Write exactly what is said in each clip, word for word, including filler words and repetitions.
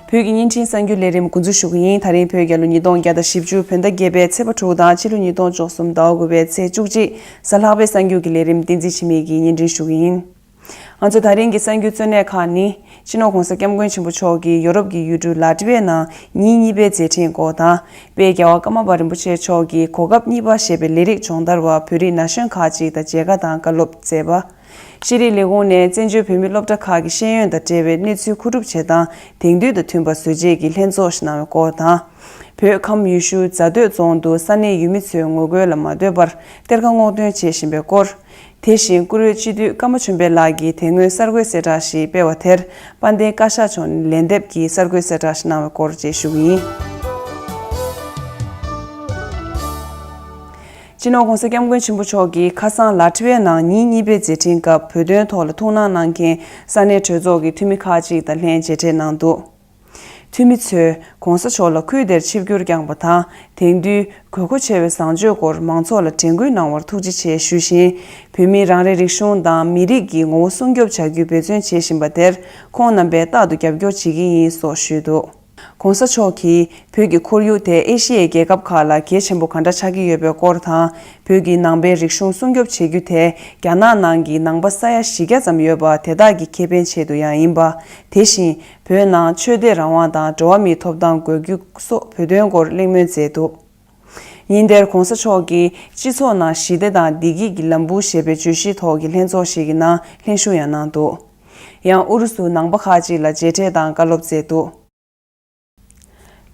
བོད་ཀྱི་བརྙན་འཕྲིན་གསར་འགྱུར་ལས་རིམ་འགོ་འཛུགས་ཞུ་གི་ཡིན། ད་རིང་བོད་རྒྱལ་ལོ་ཉིས་སྟོང་བརྒྱ་དང་བཞི་བཅུ་བོད་ཟླ་བརྒྱད་པའི་ཚེས་པ་དྲུག་དང་ཕྱི་ལོ་ཉིས་སྟོང་བཅུ་གསུམ་ཟླ་བ་དགུ་པའི་ཚེས་བཅུ་གཅིག་གཟའ་ལྷག་པའི་གསར་འགྱུར་གྱི་ལས་རིམ་བསྟན་འཛིན་འཆི་མེད་ཀྱིས་སྙན་སྒྲོན་ཞུ་གི་ཡིན། ང་ཚོ་ད་རིང་གི་གསར་འགྱུར་གཙོ་གནད་ཁག་ནི། སྤྱི་ནོར་༧གོང་ས་༧སྐྱབས་མགོན་ཆེན་པོ་མཆོག་གིས་ཡོ་རོབ་ཀྱི་ཡུལ་གྲུ་ལ་ཏི་ཝའི་ནང་ཉིན་གཉིས་པའི་མཛད་འཕྲིན་སྐོར་དང་། དཔལ་རྒྱལ་བ་ཀརྨ་པ་རིན་པོ་ཆེ་མཆོག་གིས་གོ་སྐབས་གཉིས་པ་ཞེས་པའི་ལས་རིགས་སྦྱོང་བརྡར་བ་བོད་རིགས་ན་གཞོན་ཁག་ཅིག་དང་མཇལ་ཁ་དང་བཀའ་སློབ་སྩལ་བ། ཤེས་རིག་ལས་ཁུངས་ནས་བཙན་བྱོལ་བོད་མིའི་སློབ་གྲྭ་ཁག་གི་ཤེས་ཡོན་དང་འབྲེལ་བའི་གནས་ཚུལ་མཁོ་སྒྲུབ་བྱེད་སྟངས་དེང་དུས་དང་མཐུན་པ་བཟོ་ཆེད་ཀྱི་ལྷན་ཚོགས་ཤིག་གནང་བའི་སྐོར་དང་། བོད་ཁམས་ཡུལ་ཤུལ་རྫ་སྟོད་རྫོང་དུ་ས་གནས་ཡུལ་མི་ཚོའི་ངོ་རྒོལ་ལ་མ་ལྟོས་པར་གཏེར་ཁ་སྔོག་འདོན་བྱེད་བཞིན་པའི་སྐོར། དེ་བཞིན་བཀུར་འོས་སྤྱི་འཐུས་ཀརྨ་ཆོས་འཕེལ་ལགས་ཀྱིས་དེ་སྔོན་གསར་འགོད་གསལ་བསྒྲགས་ཤིག་སྤེལ་བ་དེར་དཔལ་ལྡན་བཀའ་ཤག་མཆོག་ནས་ལན་འདེབས་ཀྱིས་གསར་འགོད་གསལ་བསྒྲགས་ཤིག་གནང་བའི་སྐོར་བཅས་ཞུ་གི་ཡིན། སྤྱི་ནོར་༧གོང་ས་༧སྐྱབས་མགོན་ཆེན་པོ་མཆོག་གིས་ཁ་སང་ལ་ཏི་ཝའི་ནང་ཉིན་གཉིས་པའི་མཛད་འཕྲིན་སྐབས་བོད་དོན་ཐོག་ལ་ཐུགས་སྣང་གནང་མཁན་ས་གནས་གྲོས་ཚོགས་ཀྱི་འཐུས་མི་ཁག་ཅིག་དང་ལྷན་མཇལ་འཕྲད་གནང་འདུག་འཐུས་མི་ཚོས་༧གོང་ས་མཆོག་ལ་ཁུལ་དེར་ཆིབས་བསྒྱུར་བསྐྱངས་པ་དང་དེང་དུས་དགོས་མཁོ་ཆེ་བའི་བཟང་སྤྱོད་སྐོར་མང་ཚོགས་ལ་དྲན་སྐུལ་གནང་བར་ཐུགས་རྗེ་ཆེ་ཞུས་ཤིང་། བོད་མིའི་རང་རེའི་རིག་གཞུང་དང་མི་རིགས་ཀྱི་ངོ་བོ་སྲུང་སྐྱོབ་བྱ་རྒྱུའི་འབད་བརྩོན་བྱེད་བཞིན་པ་དེར་ཁོང་རྣམ་པས་རྟག་ཏུ་རྒྱབ་སྐྱོར་བྱེད་ཀྱི་ཡིན་སོགས་ཞུས་འདུག ༸གོང་ས་མཆོག་གིས་བོད་ཀྱི་ཁོར་ཡུག་དེ་ཨེ་ཤི་ཡའི་རྒྱལ་ཁབ་ཁག་ལ་གལ་ཆེན་པོ་ག་འདྲ་ཆགས་ཀྱི་ཡོད་པའི་སྐོར་དང་། བོད་ཀྱི་ནང་པའི་རིག་གཞུང་སྲུང་སྐྱོབ་བྱེད་རྒྱུ་དེ་རྒྱ་ནག་ནང་གི་ནང་པ་ས་ཡ་བཞི་བརྒྱ་ཙམ་ཡོད་པ་དེ་དག་གི་ཁེ་ཕན་ཆེད་དུ་ཡང་ཡིན་པ། དེ་བཞིན་བོད་ནང་ཆོས་དད་རང་དབང་དང་འགྲོ་བ་མིའི་ཐོབ་ཐང་དགོས་རྒྱུ་སོགས་བོད་དོན་སྐོར་གླེང་མོལ་མཛད་འདུག་ཉིན་དེར་༸གོང་ས་མཆོག་གིས་སྤྱི་ཚོགས་ནང་ཞི་བདེ་དང་བདེ་སྐྱིད་ཀྱི་ལམ་བུ་ཞེས་པའི་བརྗོད་གཞིའི་ཐོག་གི་ལྷན་ཚོགས་ཤིག་གི་ནང་ལྷན་ཞུགས་ཡང་གནང་འདུག་ཡང་ཨུ་རུ་སུ་ནང་པ་ཁག་ཅིག་ལ་མཇལ་འཕྲད་དང་བཀའ་སློབ་སྩལ་འདུག་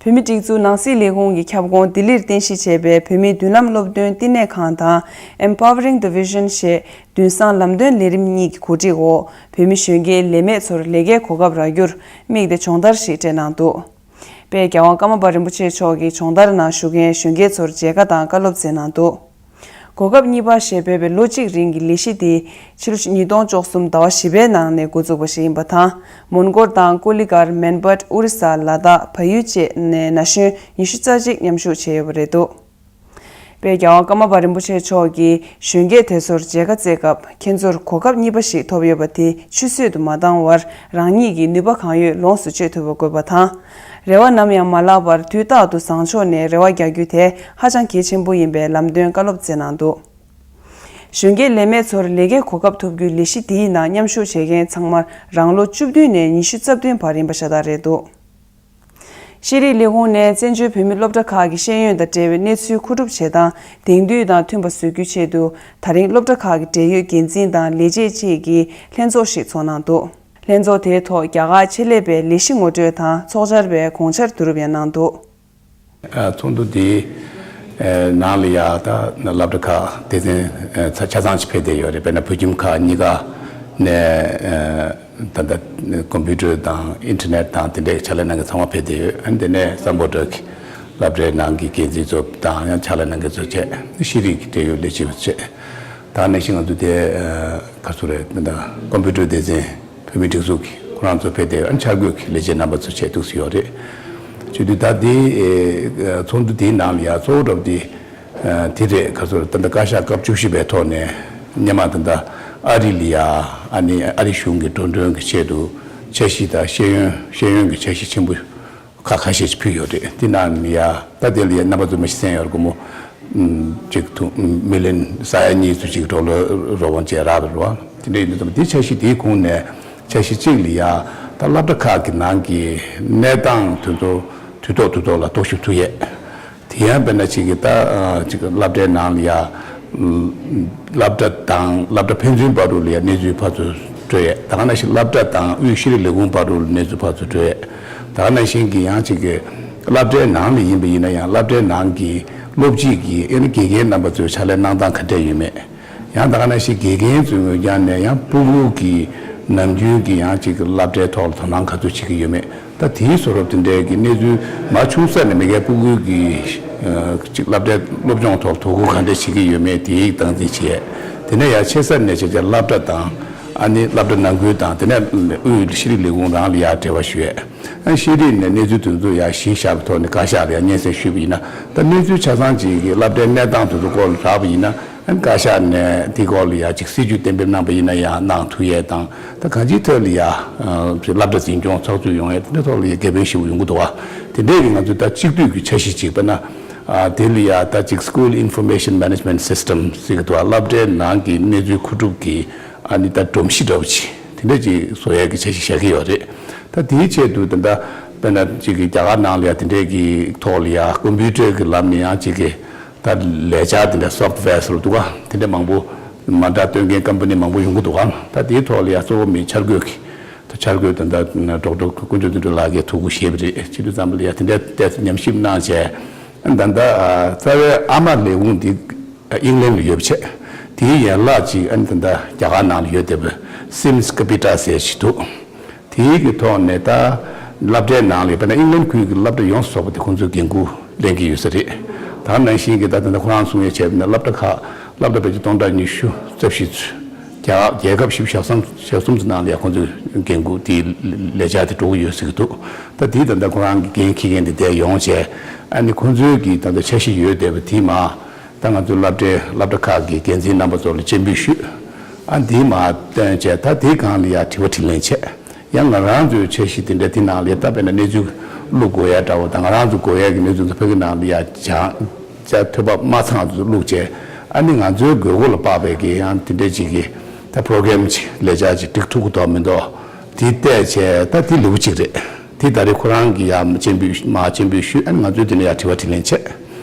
བོད་མིའི་སྒྲིག་འཛུགས་ནང་སྲིད་ལས་ཁུངས་ཀྱི་ཁྱབ་ཁོངས་ལྡི་ལིར་རྟེན་གཞི་བྱས་པའི་བོད་མིའི་མདུན་ལམ་སློབ་སྟོན་བསྟི་གནས་ཁང་དང་Empowering the Vision ཞེས་མདུན་བསང་ལམ་སྟོན་ལས་རིམ་གཉིས་ཀྱི་གོ་སྒྲིག་འོག་བོད་མི་གཞོན་སྐྱེས་ལས་མེད་ཚོར་ལས་ཀའི་གོ་སྐབས་རག་རྒྱུར་དམིགས་ཏེ་སྦྱོང་བརྡར་ཞིག་སྤྲད་གནང་འདུག་དཔལ་རྒྱལ་དབང་ཀརྨ་པ་རིན་པོ་ཆེ་མཆོག་གིས་སྦྱོང་བརྡར་ནང་ཞུགས་མཁན་གཞོན་སྐྱེས་ཚོར་མཇལ་ཁ་དང་བཀའ་སློབ་སྩལ་གནང་འདུག་གོ་སྐབས་གཉིས་པ་ཞེས་འབོད་པའི་ལོ་གཅིག་རིང་གི་ལས་གཞི་དེ་ཕྱི་ལོ་ཉིས་སྟོང་བཅུ་གསུམ་ཟླ་བ་བཞི་པའི་ནང་ནས་འགོ་བཙུགས་པ་ཞིག་ཡིན་པ་དང་། མོན་གྷོ་དང་ཀོ་ལི་གྷལ། མན་སྦད། ཨོ་རི་ས། ལ་དྭགས། བལ་ཡུལ་བཅས་ནས་ན་གཞོན་ཉི་ཤུ་རྩ་གཅིག་མཉམ་ཞུགས་བྱས་ཡོད་པ་རེད་འདུག་དཔལ་རྒྱལ་བ་ཀརྨ་པ་རིན་པོ་ཆེ་མཆོག་གིས་གཞོན་སྐྱེས་དེ་ཚོར་མཇལ་ཁ་བསྩལ་སྐབས། ཁྱེད་ཚོར་གོ་སྐབས་གཉིས་པ་ཞིག་ཐོབ་ཡོད་པ་དེ་ཆུད་ཟོས་དུ་མ་བཏང་བར། རང་ཉིད་ཀྱི་ནུས་པ་གང་ཡོད་ལོངས་སུ་སྤྱོད་ཐུབ་པ་དགོས་པ་དང་། རེ་བ་ནམ་ཡང་མ་བརླག་པར་དུས་རྟག་ཏུ་བཟང་ཕྱོགས་ནས་རེ་བ་རྒྱག་རྒྱུ་དེ་ཧ་ཅང་གལ་ཆེན་པོ་ཡིན་པའི་ལམ་སྟོན་བཀའ་སློབ་སྩལ་གནང་འདུག་གཞོན་སྐྱེས་ལས་མེད་ཚོར་ལས་ཀའི་གོ་སྐབས་ཐོབ་རྒྱུའི་ལས་གཞི་དེའི་ནང་མཉམ་ཞུགས་བྱེད་མཁན་ཚང་མར་རང་ལོ་བཅུ་བདུན་ནས་ཉི་ཤུ་རྩ་བདུན་བར་ཡིན་པ་ཤ་སྟག་རེད་འདུག་ཤེས་རིག་ལས་ཁུངས་ནས་བཙན་བྱོལ་བོད་མི་སློབ་གྲྭ་ཁག་གི་ཤེས་ཡོན་དང་འབྲེལ་བའི་གནས་ཚུལ་མཁོ་སྒྲུབ་བྱེད་སྟངས་དེང་དུས་དང་མཐུན་པ་བཟོ་རྒྱུའི་ཆེད་དུ། ད་རིང་སློབ་གྲྭ་ཁག་གི་འབྲེལ་ཡོད་འགན་འཛིན་དང་ལས་བྱེད་བཅས་ཀྱིས་ལྷན་ཚོགས་ཤིག་ཚོགས་གནང་འདུག་ལྷན་ཚོགས་དེའི་ཐོག་རྒྱ་གར་ཆེད་ལས་པའི་ལས་གཞི་ངོ་སྤྲོད་དང་ཚོགས་བཅར་བའི་དགོངས་འཆར་བསྡུ་རུབ་ཡང་གནང་འདུག་ཚོགས་འདུ་འདིའི་ནང་ལ་ཡ་ད་སློབ་གྲྭ་ཁག་སྡེ་ཚན་ཆ་ཚང་ཅིག་ཕེབས་བསྡད་ཡོད་རེད། དཔེར་ན་བོད་ཁྱིམ་ཁག་གཉིས་ཀ་ནས་ད་ལྟ་ཀོམ་པུ་ཊར་དང་ཨིན་ཊར་ནེཊ་དང་དེ་འདྲའི་ཕྱག་ལས་གནང་མཁན་ཚང་མ་ཕེབས་བསྡད་ཡོད། ཨ་ནི་དེ་ནས་སམ་བྷོ་ཊ་གི་སློབ་གྲྭའི་ནང་གི་འགན་འཛིན་ཚོ་དང་ཡང་ཕྱག་ལས་གནང་མཁན་ཚོ་བྱས། ཤེས་རིག་གི་འབྲེལ་ཡོད་ལས་བྱེད་པ་བྱས། ད་ནང་བཞིན་ང་ཚོ་དེ་ག་ཚོད་རེད། ད་ཀོམ་པུ་ཊར་སྡེ་ཚན་བོད་མིའི་སྒྲིག་འཛུགས་ཀྱི་ཁོ་རང་ཚོ་ཕེབས་བསྡད་ཡོད། ཨ་ནི་འཆར་འགོད་ཀྱི་ལས་བྱེད་རྣམ་པ་ཚོ་བྱས་འདུག་སེ་ཡོད་རེད། བྱེད་དུས་ད་དེ་ཚོགས་འདུ་དེའི་ནང་ལ་ཡ་གཙོ་བོ་འདྲ་པོ་དེ་དེ་རེད། ག་ཚོད་རེད། ད་ལྟ་བཀའ་ཤག་སྐབས་བཅུ་བཞི་པའི་ཐོག་ནས་སྔོན་མ་ད་ལྟ་ཨ་རི་ལ་ཡ་ཨ་ནི་ཨ་རི་གཞུང་གི་འགྲོ་གྲོན་གྱི་ཆེད་དུ་འཆར་གཞི་དང་ཤེས་ཡོན་ཤེས་ཡོན་གྱི་འཆར་གཞི་ཆེན་པོ་ཁག་ཁ་ཤས་ཤིག་ཕུལ་ཡོད་རེད། དེ་ནང་ནས་ཡ་ད་དེ་ལ་ཡ་རྣམ་པ་ཚོ་མ་གཞི་གསན་ཡོད་རེད། སྒོར་མོ་ཅིག་ཐུག་མི་ལི་ཡོན་ས་ཡ་གཉིས་ཚོ་ཅིག་འགྲོ་ལོ་རོགས་པ་བྱས་རག་པ་རེད་བ། དེ་འདྲ་ཡིན་དུས་ཙམ་དེ་འཆར་གཞི་དེའི་ཁོངས་ནས་འཆར་གཞི་གཅིག་ལ་ཡ་ད་སློབ་གྲྭ་ཁག་གི་ནང་གི་གནས་སྟངས་དེ་ཚོ་དུས་ཐོག་དུས་ཐོག་ལ་རྟོག་ཞིབ་ཐུབ་ཡས། དེ་ཡང་དཔེར་ན་ཅིག་གི་ད་ཅིག་སློབ་གྲྭའི་ནང་ལ་ཡ་སློབ་གྲྭ་དང་སློབ་གྲྭ་ཕན་ཚུན་བར་དུ་ལ་ཡ་གནས་ཚུལ་ཕར་ཚུར་སྤྲོད་ཡས། ད་ག་ནང་བཞིན་སློབ་གྲྭ་དང་དབུས་ཤེས་རིག་ལས་ཁུངས་བར་དུ་གནས་ཚུལ་ཕར་ཚུར་སྤྲོད་ཡས། ད་ག་ནང་བཞིན་གྱི་ཡང་ཅིག་གི་སློབ་གྲྭའི་ནང་ལ་ཡིན་པ་ཡིན་ན་ཡང་སློབ་གྲྭའི་ནང་གི་སློབ་སྤྱི་གི་ཨེ་ནི་དགེ་རྒན་རྣམ་པ་ཚོའི་ཕྱག་ལས་གནང་སྟངས་ག་འདྲས་ཡོད་མེད། ཡང་ད་ག་ནང་བཞིན་དགེ་རྒན་ཚོའི་ངོས་རྒྱང་ནས་ཡང་སྤུ་གུ་གི་ནམ་རྒྱུན་གྱི་ཡང་ཅིག་གི་སློབ་གྲྭའི་ཐོག་ལ་དོ་སྣང་ག་ཚོད་བྱེད་ཀྱི་ཡོད་མེད། ད་དེའི་བཟོ་འདྲ་དེ་འདྲའི་གི་གནས་ཚུལ་མ་བྱུང་ས་ནས་མ་གིའི་སྤུ་གུ་གི་ཅིག་སློབ་གྲྭའི་སློབ་སྦྱོང་ཐོག་དོ་ཁུར་ག་འདྲས་བྱེད་ཀྱི་ཡོད་མེད་དེའི་སྟངས་འཛིན་བྱས། དེ་ནས་ཡང་ཆེ་ས་ནས་བྱས་བྱས་སློབ་གྲྭ་དང་ཨ་ནི་སློབ་གྲྭ་ནང་ཁུལ་དང་དེ་ནས་དབུས་ཤེས་རིག་ལས་ཁུངས་རང་ལ་ཡང་འབྲེལ་བ་ཞུ་ཡས། ཨ་ཤེས་རིག་ནས་གནས་ཚུལ་དེ་ཚོ་ཡང་གཞི་བཞག་པའི་ཐོག་ནས་བཀའ་ཤག་ལ་ཡང་སྙན་སེང་ཞུས་པ་ཡིན་ན། ད་གནས་ཚུལ་ཆ་ཚང་ཅིག་གི་སློབ་གྲྭའི་གནས་སྟངས་དེ་ཚོ་སྐོར་ལ་རག་པ་ཡིན་ན། བཀའ་ཤག་ནས་དེ་སྐོར་ལ་ཡ་ཅིག་སྲིད་ཇུས་གཏན་འབེབས་གནང་པ་ཡིན་ན་ཡང་གནང་ཐུབ་ཡས་དང་། ད་གང་ཅིའི་ཐད་ལ་ཡ་སློབ་གྲྭ་འཛིན་སྐྱོང་ཚགས་ཚུད་ཡོང་ཡས་དེ་འདྲའི་ཐོག་ལ་ཡ་དགེ་ཕན་ཞེ་པོ་ཡོང་གི་འདུག་བ། དེ་འདྲས་ཀྱི་ང་ཚོས་ད་གཅིག་སྡུད་ཀྱི་འཆར་གཞི་ཅིག་དཔེར་ན། དེ་ལ་ཡ་ད་ཅིག་School Information Management System ཟེར་གི་འདུག་བ། སློབ་གྲྭའི་ནང་གི་གནས་ཚུལ་མཁོ་སྒྲུབ་ཀྱི་ཨ་ནི་ད་སྒྲོམ་གཞི་འདྲ་བོ་ཅིག་དེ་འདྲས་ཅིག་བཟོ་ཡས་ཀྱི་འཆར་གཞི་བཞག་གི་ཡོད་རེད། ད་དེའི་ཆེད་དུ་ད་ལྟ་དཔེར་ན་ཅིག་གི་རྒྱ་གར་ནང་ལ་ཡ་དེ་འདྲས་ཀྱི་ཐོག་ལ་ཡ་ཀམ་པུ་ཊར་གྱི་ལམ་ནས་ཡང་ཅིག་གི་ད་ལས་འཆར་དེ་འདྲ་སོཕ་ཊི་ཝེར་ཟེར་འདུག་ག། དེ་འདྲ་མང་པོ་མ་འདྲ་སྟོན་མཁན་ཀམ་པ་ནི་མང་པོ་ཡོང་གི་འདུག་ག། ད་དེའི་ཐོག་ལ་ཡ་གཙོ་བོ་མི་འཆར་འགོད་ཀྱི་ད་འཆར་འགོད་དེ་འདྲ་ཌོག་ཊར་དཀོན་མཆོག་བདེ་སྒྲོན་ལགས་ཀྱིས་ཐུགས་ཁུར་བཞེས་པ་རེད། བྱེད་དུས་ཙམ་པ་ལ་ཡ་དེ་འདྲ་ཏོག་ཙམ་ཉམས་ཞིབ་གནང་བྱས། ད་ལྟ་རྩ་བའི་ཨ་མ་ལས་ཁུངས་འདི་ཨིང་ལན་ལ་ཡོད་པ་བྱས། དེའི་ཡན་ལག་ཅིག་ཨ་ནི་ད་ལྟ་རྒྱ་གར་ནང་ལ་ཡོད་བསྡད་པ་སིམ་སི་ཀ་པི་ཊ་ཟེར་ཞིག་འདུག། དེའི་གི་ཐོག་ནས་ད་སློབ་གྲྭའི་ནང་ལ་དཔེར་ན་ཨིང་ལན་ཁུལ་གྱི་སློབ་གྲྭ་ཡོངས་སུ་རྫོགས་པ་དེ་ཁོང་ཚོས་འགན་འཁུར་ལེན་གྱི་ཡོད་ས་རེད། ད་ནང་བཞིན་གྱི་ད་ད་ལྟ་ཁོ་རང་གསུང་ཡས་བྱས་པ་ན་སློབ་གྲྭ་ཁག་སློབ་གྲྭ་ཕལ་ཆེར་སྟོང་ཕྲག་ཉི་ཤུ་རྩ་བཞི་ཚོ་རྒྱ་རྒྱལ་ཁབ་བཞི་བཅུ་ཞེ་གསུམ་ཞེ་གསུམ་ཙམ་ནང་ལ་ཡ་ཁོང་ཚོས་འགན་འཁུར་དེའི་ལས་འཆར་དེ་འགྲོ་གི་ཡོད་ཟེར་གྱི་འདུག། ད་དེའི་ད་ལྟ་ཁོ་རང་གི་འགན་འཁྱེར་མཁན་དེ་འདས་ཡོང་བྱས། ཨ་ནི་ཁོང་ཚོའི་གི་ད་ལྟ་འཆར་གཞི་ཡོད་བསྡད་པ་དེ་མ། ད་ང་ཚོའི་སློབ་གྲྭའི་སློབ་གྲྭ་ཁག་གི་འགན་འཛིན་རྣམ་པ་ཚོ་ལ་སྤྱན་འབུལ་ཞུས། ཨ་འདི་མར་བཏོན་བྱས་ད་དེའི་སྒང་ལ་ཡ་དྲི་བ་དྲིས་ལན་བྱས། ཡང་ང་རང་ཚོའི་འཆར་གཞི་དེ་འདྲ་དེ་ནང་ལ་ཡ་ད་དཔེར་ན་གནས་ཚུལ་བླུག་དགོས་ཡ་འདྲ་བོ་དང་། ང་རང་ཚོ་དགོས་ཡ་གི་གནས་ཚུལ་ཚོ་ཕ་གི་ནང་ལ་ཡ་སྦྱང་བྱ་ཐོས་པ་མ་ཚང་དུ་བླུག་བྱས། ཨ་ནི་ང་ཚོའི་དགོས་མཁོ་ལ་དཔག་པའི་གི་ཡང་དེ་འདྲ་ཅིག་གི་ད་པོ་རོ་གྷ་རམ་ཅིག་ལས་འཆར་ཅིག་སྒྲིག་ཐུབ་ཀྱི་འདུག་མི་འདུག་དེ་བལྟས་བྱས་ད་དེ་ལེའུ་གཅིག་རེད། དེ་ད་རེས་ཁོ་རང་གིས་ཡང་སྤྱན་འབུལ་མར་སྤྱན་འབུལ་ཞུས། ཨ་ནི་ང་ཚོས་དེ་ནས་ཡང་དྲི་བ་དྲིས་ལན་བྱས།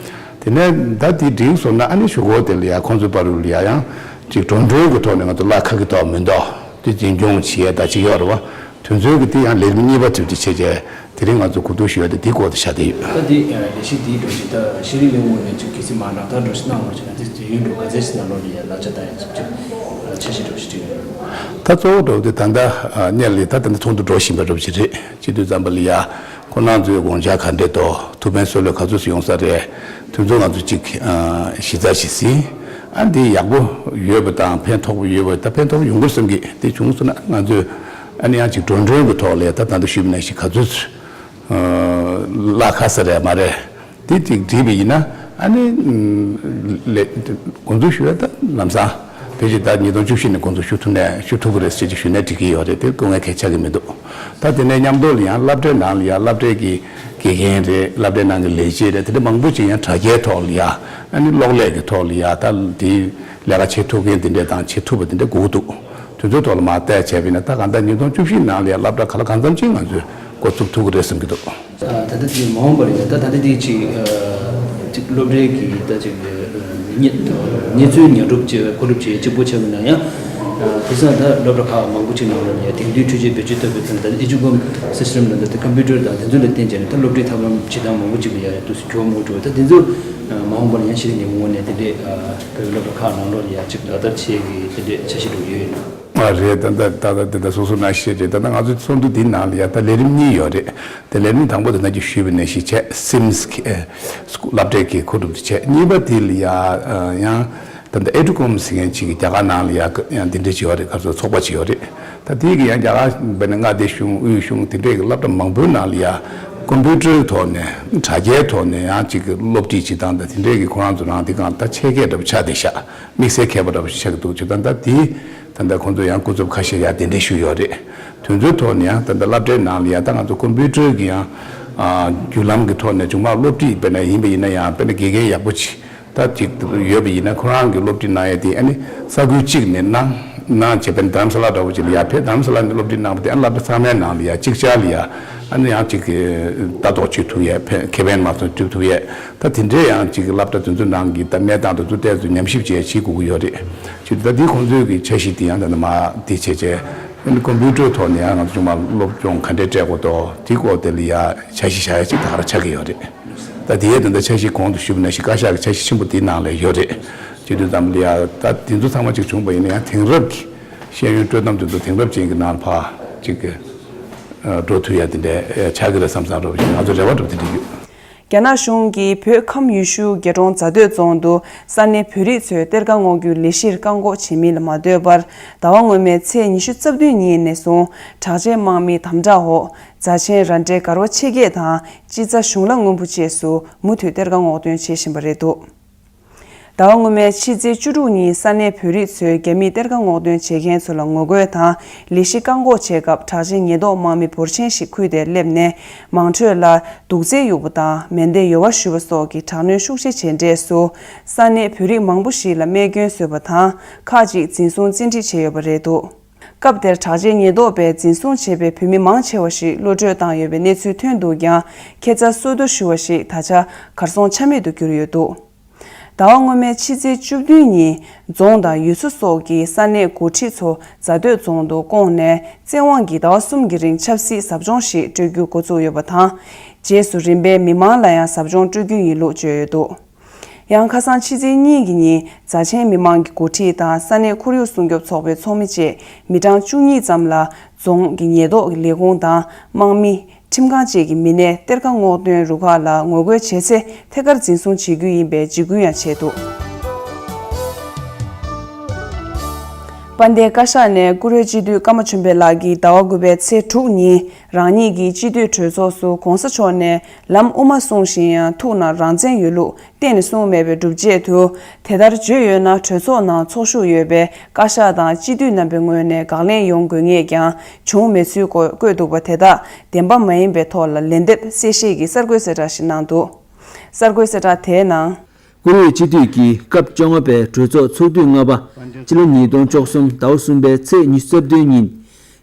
དེ་ནས་ད་དེ་འགྲིག་སོང་ན་ཨ་ནི་གཞུག་གུ་དེ་ལ་ཡང་ཁོང་ཚོའི་བར་དུ་ལ་ཡང་ཡང་ཅིག་འགྲོ་གྲོན་གྱི་ཐོག་ནས་ང་ཚོ་གླ་ཁ་གི་ཐོག་མི་འདུག་དེ་འཛིན་སྐྱོང་བྱེད་ཡ་ད་ཅིག་ཡོད་རེད་བ། དུས་ཚོད་ཀྱི་དེ་ཡང་ལས་རིམ་གཉིས་པ་དེ་དེ་བྱས་རྗེས་དེ་རིང་ང་ཚོ་གོ་བསྡུར་ཞུ་ཡ་དེ་དེའི་སྐོར་དུ་བཞག་བསྡད་ཡོད། ད་དེ་ལས་གཞི་དེའི་འགྲོ་གཞི་ད་ཤེས་རིག་ལས་ཁུངས་ནས་ཅིག་གལ་སྲིད་མར་རྣམ་ཐར་འགྲོ་གཞི་གནང་བ་བྱས་ན་དེ་དུས་ཡུན་འགྲོ་ག་ཚད་ཞིག་ནང་ལོགས་ལ་ཡ་གླ་ཆ་ད་ཡང་ཅིག་འཆར་གཞི་འགྲོ་གཞི་ཅིག་ཡོད། ད་གཙོ་བོ་འགྲོ་དེ་ད་ལྟ་སྔར་ལས་ད་ད་ལྟ་ཚོགས་འདུ་འགྲོ་བཞིན་པ་འདྲ་པོ་ཅིག་རེད། བྱེད་དུས་ཙམ་པ་ལ་ཡ་ཁོང་རྣམ་ཚོའི་དགོངས་འཆར་ག་འདྲས་འདུག། ཐུགས་ཕན་གསོས་ལོས་ག་ཚོད་ཡོང་ས་རེད། དུས་ཚོད་ང་ཚོ་གཅིག་གཞི་རྩ་ཞིག་ཟིན། ཨ་འདི་ཡག་པོ་ཡོད་པ་དང་ཕན་ཐོགས་པོ་ཡོད་པ་ད་ཕན་ཐོགས་པོ་ཡོང་གི་རེད་བསམ་གི། དེ་བྱུང་སོང་ན་ང་ཚོས་ཨ་ནི་ཡང་གཅིག་འགྲོ་གྲོན་གྱི་ཐོག་ལ་ད་ད་ལྟ་ཞུས་པ་ནང་བཞིན་ག་ཚོད་གླ་ཁ་ས་རེད་མ་རེད། དེ་གཅིག་བསྒྲིགས་པ་ཡིན་ན་ཨ་ནི་ལས་འགོ་འཛུགས་ཞུ་ཡ་ད་ལམ་སང་ཕལ་ཆེར་ད་ཉིས་སྟོང་བཅུ་བཞི་ནས་འགོ་འཛུགས་ཞུ་ཐུབ་ནས་ཞུ་ཐུབ་ཀྱི་རེད་ཟེར་གྱི་ཞུ་ནས་འགྲིག་གི་ཡོད་རེད། དེ་དཀའ་ངལ་གང་ཡང་ཆགས་ཀྱི་མི་འདུག། ད་དེ་ནས་མཉམ་དུ་ལ་ཡང་སློབ་གྲྭའི་ནང་ལ་ཡང་སློབ་གྲྭའི་གི་དགེ་རྒན་རེད། སློབ་གྲྭའི་ནང་གི་ལས་བྱེད་རེད། དེ་འདྲ་མང་པོ་ཅིག་ཡང་དྲ་རྒྱའི་ཐོག་ལ་ཡ་ཨ་ནི་གློག་ཀླད་ཀྱི་ཐོག་ལ་ཡ་ད་དེ་ལས་ཀ་བྱེད་ཐུབ་མཁན་དེ་འདྲ་དང་བྱེད་ཐུབ་པ་དེ་འདྲ་དགོས་ཀྱི་འདུག། དུས་ཚོད་ཐོག་ལ་མར་བལྟས་བྱས་པ་ཡིན་ན་ད་གང་ལྟར་ཉིས་སྟོང་བཅུ་བཞི་ནང་ལ་ཡ་སློབ་གྲྭ་ག་ལ་གང་འཚམ་ཅིག་ང་ཚོས་འགོ་བཙུགས་ཐུབ་ཀྱི་རེད་བསམ་གྱི་འདུག། ད་ལྟ་དེ་མ་འོངས་པར་ཡང་ད་ད་ལྟ་དེ་ཅིག་ཅིག་སློབ་གྲྭའི་གི་ད་ཅིག་གནས་གནས་ཚུལ་ཉོ་སྒྲུབ་བྱེད་མཁོ་སྒྲུབ་བྱེད་གཅིག་པོ་ཆགས་ཀྱི་ན་ཡང་། དེང་སང་ད་སློབ་གྲྭ་ཁག་མང་པོ་ཅིག་ནང་ལ་ཡང་དེང་དུས་འཕྲུལ་ཆས་བེད་སྤྱོད་བཏང་བའི་ཐད་ད་ཨེ་ཇུ་ཀོམ་སི་སི་ཊམ་ལ་ད་ཀམ་པུ་ཊར་དང་དེ་ཚོ་ལ་བརྟེན་བྱས་ནས་ད་སློབ་གྲྭའི་ཐབས་ལམ་བྱེད་སྟངས་མང་པོ་ཅིག་ལ་ཡང་དུས་སུ་གྱོང་མང་པོ་འགྲོ་བ། ད་དེ་ཚོ་མ་འོངས་པར་ཡང་ཤེས་རིག་ལས་ཁུངས་ངོས་ནས་དེ་འདྲའི་བོད་སློབ་གྲྭ་ཁག་ནང་ལོགས་ལ་ཡང་ཅིག་ལག་བསྟར་བྱེད་ཀྱི་དེ་འདྲའི་འཆར་གཞི་འགྲོ་ཡོད་ཡིན་ན། ཨ་རེད། ད་ད་ད་ད་ད་སོ་སོ་ནང་བཤད་རེད། ད་ད་ང་ཚོ་ཚོགས་འདུ་འདིའི་ནང་ལ་ཡ་ད་ལས་རིམ་གཉིས་ཡོད་རེད། དེ་ལས་རིམ་དང་པོ་དེ་ནང་གི་ཞུས་པ་ནང་བཞིན་བྱས་སིམ་སི་ཀི་ཨེ་སློབ་གྲྭའི་གི་མཁོ་སྒྲུབ་དེ་བྱས། གཉིས་པ་དེ་ལ་ཡ་ཨ་ཡང་ད་ད་ཨེ་ཌུ་ཀོམ་ཟེར་མཁན་ཅིག་གི་རྒྱ་གར་ནང་ལ་ཡ་ཡང་དེ་འདྲས་ཅིག་ཡོད་རེད། ག་ཚོད་ཚོགས་པ་ཅིག་ཡོད་རེད། ད་དེ་གི་ཡང་རྒྱ་གར་བས་ནས་མངའ་སྡེ་གཞུང་དབུས་གཞུང་དེ་འདྲས་ཀྱི་སློབ་གྲྭ་མང་པོའི་ནང་ལ་ཡ་ཀམ་པུ་ཊར་ཐོག་ནས་དྲ་རྒྱའི་ཐོག་ནས་ཡང་ཅིག་གི་སློབ་ཁྲིད་བྱེད་སྟངས་དང་དེ་འདྲས་ཀྱི་ཁོ་རང་ཚོ་རང་དེ་གང་ད་ཆེད་མཁས་འདྲ་པོ་ཆགས་བསྡད་ཤག། དམིགས་བསལ་མཁས་པ་འདྲ་པོ་ཞིག་ཆགས་ཀྱི་འདུག་ཅེས། ད་ལྟ་དེ་ད་ལྟ་ཁོང་ཚོ་ཡང་སྐུ་ཚབ་ཁ་ཤས་ཡར་གདན་འདྲེན་ཞུས་ཡོད་རེད། དེ་ཚོའི་ཐོག་ནས་ཡང་ད་ལྟ་སློབ་གྲྭའི་ནང་ལ་ཡང་ད་ང་ཚོ་ཀམ་པུ་ཊར་གྱི་ཡང་ཨ་བརྒྱུད་ལམ་གྱི་ཐོག་ནས་བྱུང་མ་སློབ་ཁྲིད་དཔེར་ན་ཡིན་པ་ཡིན་ན་ཡང་དཔེར་ན་དགེ་རྒན་ཡག་པོ་ཅིག་ད་ཅིག་ཡོད་པ་ཡིན་ན་ཁོ་རང་གི་སློབ་ཁྲིད་གནང་ཡས་དེ་ཨ་ནི་ས་ཁུལ་གཅིག་ནས་གནང་གནང་བྱས་དཔེར་ན་རྡ་རམ་ས་ལ་འདྲ་བོ་ཅིག་ལ་ཡང་ཕེབས། རྡ་རམ་ས་ལ་ནས་སློབ་ཁྲིད་གནང་བ་དེ་ཨ་ནི་སློབ་གྲྭ་ཚང་མའི་ནང་ལ་ཡང་གཅིག་ཆར་ལ་ཡང་ཨ་ནི་ཡང་ཅིག་ལྟ་རྟོག་བྱེད་ཐུབ་ཡས་ཕན་ཁེ་ཕན་མ་སོང་སྒྲུབ་ཐུབ་ཡས། ད་དེ་འདྲའི་ཡང་ཅིག་གི་སློབ་གྲྭ་དེ་ཚོའི་ནང་གི་ད་གནས་སྟངས་དེ་ཚོ་ཏོག་ཙམ་ཉམས་ཞིབ་བྱས་བྱེད་དགོས་ཀྱི་ཡོད་རེད། བྱས་ཙང་ད་དེ་ཁོང་ཚོའི་གི་འཆར་གཞི་དེ་ཡང་ད་ནི་མ་དེ་བྱས་བྱས་ཨ་ནི་ཀམ་པུ་ཊར་ཐོག་ནས་ཡང་ང་ཚོ་ཚང་མ་སློབ་སྦྱོང་ག་འདྲས་སྤྲད་དགོས་འདུག། དེ་སྐོར་དེ་ལ་ཡ་འཆར་གཞི་བཞག་ཡ་ཅིག་ད་ག་རང་ཆགས་ཀྱི་ཡོད་རེད། ད་དེ་ཡས་ད་ལྟ་འཆར་གཞི་གོང་དུ་ཞུས་པ་ནང་བཞིན་བཀའ་ཤག་གི་འཆར་གཞི་ཆེན་པོ་དེའི་ནང་ལ་ཡོད་རེད། བྱས་དུས་ཙམ་ལ་ཡ་ད་དེ་ཚོ་ཚང་མ་ཅིག་བྱུང་བ་ཡིན་ན་ཡང་དེང་རབས་ཀྱི་ཤེས་ཡོན་སྤྲོད་སྟངས་དེ་ཚོ་དེང་རབས་ཅན་གྱི་ནང་ལ་ཕར་ཅིག་གི་འགྲོ་ཐུབ་ཡ་དེ་འདྲས་ཆགས་ཀྱི་རེད་བསམ་བསམ་འདྲ་བོ་ཞིག་ང་ཚོ་རེ་བ་འདྲ་བོ་དེ་འདྲས་ཡོད། རྒྱ་ནག་གཞུང་གིས་བོད་ཁམས་ཡུལ་ཤུལ་རྒྱ་གྲོང་རྫ་སྟོད་རྫོང་དུ་ས་གནས་བོད་རིགས་ཚོས་གཏེར་ཁ་སྔོག་རྒྱུའི་ལས་གཞིར་བཀག་འགོག་བྱེད་མིན་ལ་མ་ལྟོས་པར། ཟླ་བ་སྔོན་མའི་ཚེས་ཉི་ཤུ་རྩ་བདུན་ཉིན་ནས་བཟུང་དྲག་ཆས་དམག་མིའི་དམ་དྲག་འོག་རྫ་ཆེན་ར་འབྲས་གར་བ་ཆེ་བརྒྱད་དང་དཔྱིད་རྩ་གཞུང་ལ་སྔོན་པོ་བཅས་སུ་མུ་མཐུད་གཏེར་ཁ་སྔོག་འདོན་བྱེད་བཞིན་པ་རེད་འདུག། ཟླ་བ་སྔོན་མའི་ཕྱི་ཚེས་བཅུ་དྲུག་ཉིན་ས་གནས་བོད་རིགས་ཚོས་རྒྱ་མིས་གཏེར་ཁ་སྔོག་འདོན་བྱེད་མཁན་ཚོ་ལ་ངོ་རྒོལ་དང་ལས་གཞི་བཀག་འགོག་བྱེད་སྐབས། དྲག་ཆས་ཉེན་རྟོག་དམག་མི་འབོར་ཆེན་ཞིག་ཁུལ་དེར་སླེབས་ནས། དམངས་ཁྲོད་ལ་དུག་རྫས་གཡུགས་པ་དང་མེ་མདས་ཡོ་བ་གཞུས་པ་སོགས་ཀྱི་དྲག་གནོན་ཤུགས་ཆེ་བྱས་འབྲས་སུ། ས་གནས་བོད་རིགས་མང་པོ་ཞིག་ལ་རྨས་སྐྱོན་བཟོས་པ་དང་། ཁག་ཅིག་འཛིན་བཟུང་བཙན་ཁྲིད་བྱས་ཡོད་པ་རེད་འདུག་སྐབས་དེར་དྲག་ཆས་ཉེན་རྟོག་པས་འཛིན་བཟུང་བྱས་པའི་བོད་མི་མང་ཆེ་བ་ཞིག་གློད་བཀྲོལ་བཏང་ཡོད་པའི་གནས་ཚུལ་ཐོན་འདུག་ཀྱང་། ཁྱད་མཚར་སོ་བསྡུ་ཞུ་བ་ཞིག་ད་ཆ་གར་སོང་ཆ་མེད་དུ་གྱུར་ཡོད་འདུག་ཟླ་བ་སྔོན་མའི་ཕྱི་ཚེས་བཅུ་བདུན་ཉིན། རྫོང་དང་ཡུལ་ཚོ་སོགས་ཀྱི་ས་གནས་འགོ་ཁྲིད་ཚོ་རྫ་སྟོད་རྫོང་དུ་བསྐོངས་ནས། བཙན་དབང་གིས་ཟླ་བ་གསུམ་གྱི་རིང་ཆབ་སྲིད་ཟབ་སྦྱོང་ཞིག་སྤྲོད་རྒྱུ་འགོ་བཙུགས་ཡོད་པ་དང་། རྗེས་སུ་རིམ་པས་མི་མང་ལ་ཡང་ཟབ་སྦྱོང་སྤྲོད་རྒྱུ་ཡིན་ལུགས་བརྗོད་ཡོད་འདུག་ཡང་ཁ་སང་ཕྱི་ཚེས་གཉིས་ཀྱི་ཉིན། རྫ་ཆེན་མི་མང་གི་འགོ་ཁྲིད་དང་ས་གནས་ཁོར་ཡུག་སྲུང་སྐྱོབ་ཚོགས་པའི་ཚོགས་མི་བཅས་མི་གྲངས་བཅུ་གཉིས་ཙམ་ལ། རྫོང་གི་ཉེན་རྟོག་ལས་ཁུངས་དང་དམག་མི། ཁྲིམས་ཁང་བཅས་ཀྱི་མི་སྣས་གཏེར་ཁ་སྔོག་འདོན་རུ་ཁག་ལ་ངོ་རྒོལ་བྱས་ཚེ། ཐད་ཀར་འཛིན་བཟུང་བྱེད་རྒྱུ་ཡིན་པའི་འཇིགས་སྐུལ་ཡང་བྱས་འདུག་དཔལ་ལྡན་བཀའ་ཤག་ནས་བཀུར་འོས་སྤྱི་འཐུས་ཀརྨ་ཆོས་འཕེལ་ལགས་ཀྱིས་ཟླ་བ་དགུ་པའི་ཚེས་དྲུག་ཉིན། རང་ཉིད་ཀྱི་སྤྱི་འཐུས་གྲོས་ཚོགས་སུ་༸གོང་ས་མཆོག་ནས་ལམ་དབུ་མ་གསུངས་བཞིན་ཡང་ཐུགས་ནང་རང་བཙན་ཡོད་ལུགས་གཏན་ནས་གསུངས་མེད་པའི་སྒྲུབ་བྱེད་དུ། དེ་ལྟར་བརྗོད་ཡོད་ན། གྲོས་ཚོགས་ནང་ཚོགས་ཞུགས་ཡོད་པའི་བཀའ་ཤག་དང་སྤྱི་འཐུས་རྣམ་པའི་ངོས་ནས་དགག་ལན་ཡོང་དགོས་ངེས་ཀྱང་བྱུང་མེད་ཚུལ་སྐོར་བཀོད་འདུག་པ་དེ་དག་བདེན་པ་མ་ཡིན་པའི་ཐོག་ལ་ལན་འདེབས་གསལ་བཤད་ཀྱི་གསར་འགོད་གསལ་བསྒྲགས་ཤིག་གནང་འདུག་གསར་འགོད་གསལ་བསྒྲགས་དེའི་ནང་། བཀུར་འོས་སྤྱི་འཐུས་ཀྱི་སྐབས་བཅོ་ལྔ་པའི་གྲོས་ཚོགས་ཚོགས་དུས་ལྔ་པ། སྤྱི་ལོ་ཉིས་སྟོང་བཅུ་གསུམ་ཟླ་བ་གསུམ་པའི་ཚེས་ཉི་ཤུ་རྩ་བདུན་ཉིན།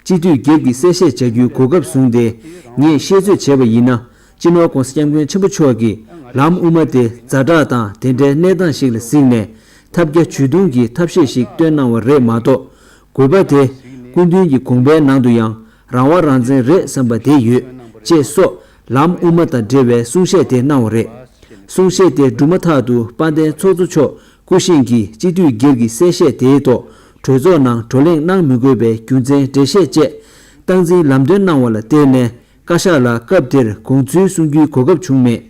སྤྱི་འཐུས་སྒེར་གྱི་གསལ་བཤད་བྱ་རྒྱུའི་གོ་སྐབས་བཟུང་སྟེ། ངས་བཤད་ཚོད་བྱས་པ་ཡིན་ན། སྤྱི་ནོར་༸གོང་ས་༸སྐྱབས་མགོན་ཆེན་པོ་མཆོག་གིས་ལམ་དབུ་མ་དེ་ཛ་དྲག་དང་དེ་འདྲའི་གནས་སྟངས་ཤིག་ལ་གཟིགས་ནས། ཐབས་བརྒྱ་ཇུས་སྟོང་གིས་ཐབས་ཤེས་ཤིག་བཏོན་གནང་བ་རེད་མ་གཏོགས། དགོས་པ་དེ་སྐུ་མདུན་གྱི་དགོངས་པའི་ནང་དུ་ཡང་རང་དབང་རང་བཙན་རེད་བསམ་པ་དེ་ཡོད། ཅེས་སོགས་ལམ་དབུ་མ་དང་འབྲེལ་བའི་གསུང་བཤད་དེ་གནང་བ་རེད། གསུང་བཤད་དེ་གྲུབ་མ་ཐག་ཏུ་དཔལ་ལྡན་ཚོགས་གཙོ་མཆོག་སྐུ་བཞེངས་ཀྱིས་སྤྱི་འཐུས་སྒེར་གྱི་གསལ་བཤད་དེའི་ཐོག་གྲོས་ཚོགས་ནང་བགྲོ་གླེང་གནང་མི་དགོས་པའི་རྒྱུ་མཚན་འགྲེལ་བཤད་བཅས་སྟངས་འཛིན་ལམ་སྟོན་གནང་བ་ལ་བརྟེན་ནས། བཀའ་ཤག་ལ་སྐབས་དེར་དགོངས་ཚུལ་གསུང་རྒྱུའི་གོ་སྐབས་བྱུང་མེད།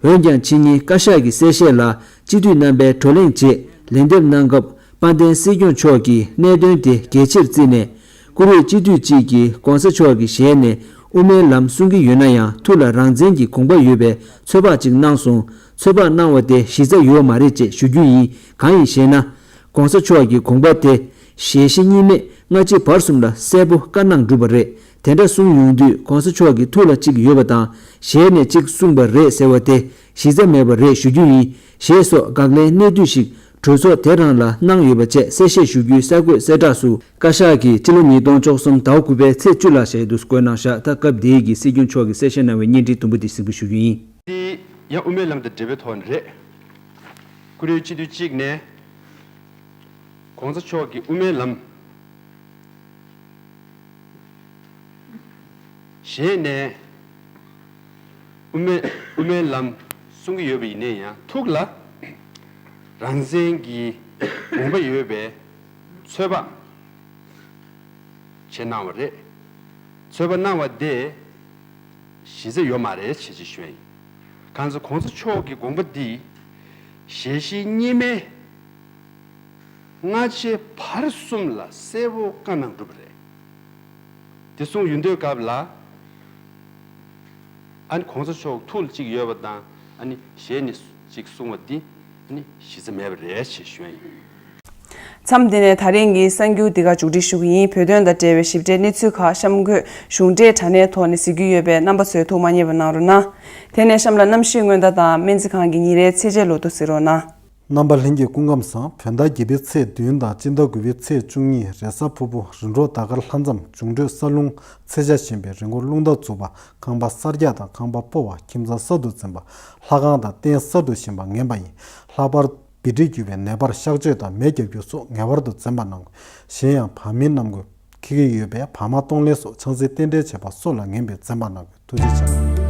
འོན་ཀྱང་ཕྱི་ཉིན་བཀའ་ཤག་གི་གསལ་བཤད་ལ་སྤྱི་འཐུས་རྣམ་པས་བགྲོ་གླེང་རྗེས་ལན་འདེབས་གནང་སྐབས། དཔལ་ལྡན་སྲིད་སྐྱོང་མཆོག་གིས་གནད་དོན་དེ་གལ་ཆེར་བརྩིས་ནས། བཀུར་འོས་སྤྱི་འཐུས་གཅིག་གིས་༸གོང་ས་མཆོག་གི་ཞལ་ནས་དབུ་མའི་ལམ་གསུང་གི་ཡོད་ན་ཡང་། ཐུགས་ལ་རང་བཙན་གྱི་དགོངས་པ་ཡོད་པའི་ཚོད་དཔག་ཅིག་གནང་སོང་། ཚོད་དཔག་གནང་བ་དེ་གཞི་རྩ་ཡོད་མ་རེད་ཅེས་ཞུ་རྒྱུ་ཡིན། གང་ཡིན་ཞེ་ན། ༸གོང་ས་མཆོག་གི་དགོངས་པ་དེ་ཞལ་བཞི་གཉིས་མེད་སྔ་ཕྱི་བར་གསུམ་ལ་གསལ་པོ་བཀའ་གནང་གྲུབ་པ་རེད། དེ་འདྲ་གསུངས་ཡོང་དུས་༸གོང་ས་མཆོག་གི་ཐུགས་ལ་གཅིག་ཡོད་པ་དང་ཞལ་ནས་གཅིག་གསུངས་པ་རེད་ཟེར་བ་དེ་གཞི་རྩ་མེད་པ་རེད་ཞུ་རྒྱུ་ཡིན། ཞེས་སོགས་དགག་ལན་གནད་བསྡུས་ཤིག་གྲོས་ཚོགས་དེ་རང་ལ་གནང་ཡོད་པ་བཅས་གསལ་བཤད་ཞུ་རྒྱུའི་གསར་འགོད་གསལ་བསྒྲགས་སུ། བཀའ་ཤག་གིས་སྤྱི་ལོ་ཉིས་སྟོང་བཅུ་གསུམ་ཟླ་བ་དགུ་པའི་ཚེས་བཅུ་ལ་ཞལ་དུ་བཀོད་གནང་བཞག་ད་སྐབས་དེའི་གི་སྲིད་སྐྱོང་མཆོག་གིས་གསལ་བཤད་གནང་བའི་བརྙན་འཕྲིན་དུམ་བུ་དེ་གཟིགས་འབུལ་ཞུ་རྒྱུ་ཡིན། དེ་ཡང་དབུ་མའི་ལམ་དང་འབྲེལ་བའི་ཐོག་ནས་རེད། བཀུར་འོས་སྤྱི་འཐུས་གཅིག་ནས་༸གོང་ས་མཆོག་གི་དབུ་མའི་ལམ། ཞལ་ནས་དབུ་མའི་དབུ་མའི་ལམ་གསུང་གི་ཡོད་པ་ཡིན་ན་ཡང་། ཐུགས་ལ་རང་བཙན་གྱི་དགོངས་པ་ཡོད་པའི་ཚོད་དཔག་བྱས་གནང་བ་རེད། ཚོད་དཔག་གནང་བ་དེ་གཞི་རྩ་ཡོད་མ་རེད་ཅེས་ཅིག་ཞུ་ཡ་ཡིན། གང་ཟེར་༸གོང་ས་མཆོག་གི་དགོངས་པ་འདི་ཞལ་བཞི་གཉིས་མེད་སྔ་ཕྱི་བར་གསུམ་ལ་གསལ་པོ་བཀའ་གནང་གྲུབ་པ་རེད། དེ་གསུངས་ཡོང་དུས་སྐབས་ལ། ཨ་ནི་༸གོང་ས་མཆོག་ཐུགས་ལ་གཅིག་ཡོད་པ་དང་། ཨ་ནི་ཞལ་ནས་གཅིག་གསུང་བ་འདི་ཨ་ནི་གཞི་རྩ་མེད་པ་རེད་ཅེས་ཞུ་ཡ་ཡིན། མཚམས་འདི་ནས་ད་རིང་གི་གསར་འགྱུར་འདི་ག་མཇུག་སྒྲིལ་ཞུ་གི་ཡིན། བོད་དོན་དང་འབྲེལ་བའི་ཞིབ་ཕྲའི་གནས་ཚུལ་ཁག་གཤམ་འཁོད་གཞུང་འབྲེལ་དྲ་གནས་ཐོག་ནས་གཟིགས་རྒྱུ་ཡོད་པས། རྣམ་པ་ཚོས་ཐུགས་མ་མཉེས་པ་གནང་རོགས་གནང་། དེ་ནས་གཤམ་ལ་གནམ་གཤིས་སྔོན་བརྡ་དང་སྨན་རྩིས་ཁང་གི་ཉིན་རེའི་ཚེས་ཆའི་ལོ་ཐོ་གཟིགས་རོགས་གནང་། རྣམ་པ་ལྷན་རྒྱས་སྐུ་ཁམས་བཟང་། བོད་ཟླ་བརྒྱད་པའི་ཚེས་བདུན་དང་སྤྱི་ཟླ་དགུ་པའི་ཚེས་བཅུ་གཉིས། རེས་གཟའ་ཕུར་བུ། རིམ་གྲོ་ཟླ་སྐར་ལྷ་མཚམས། འབྱུང་འཕྲོད་ས་རླུང་། ཚེས་ཆ་གཞན་པའི་རི་མགོ་རླུང་རྟ་འཛུགས་པ། ཁང་པ་གསར་རྒྱག་དང་ཁང་པ་སྤོ་བ། ཁྱིམ་ཚང་གསར་དུ་འཛིན་པ། ལྷ་ཁང་དང་རྟེན་གསར་དུ་བཞེངས་པ་ངན་པ་ཡིན། ལྷག་པར་བི་ཏྲི་རྒྱུ་བའི་ནད་པར་གཤག་བཅོས་དང་མེ་བརྒྱབ་རྒྱུ་སོགས་ངེས་པར་དུ་འཛེམ་པ་གནང་དགོས། གཞན་ཡང་བར་མི་རྣམས་ཀྱིས་འཁྱེར་གྱི་ཡོད་པའི་བར་མ་གཏོང་ལེན་སོགས་ཆང་སའི་རྟེན་འབྲེལ་བྱེད་པ་སོགས་ལ་ངན་པས་འཛེམ་པ་གནང་དགོས། ཐུགས་རྗེ་ཆེ།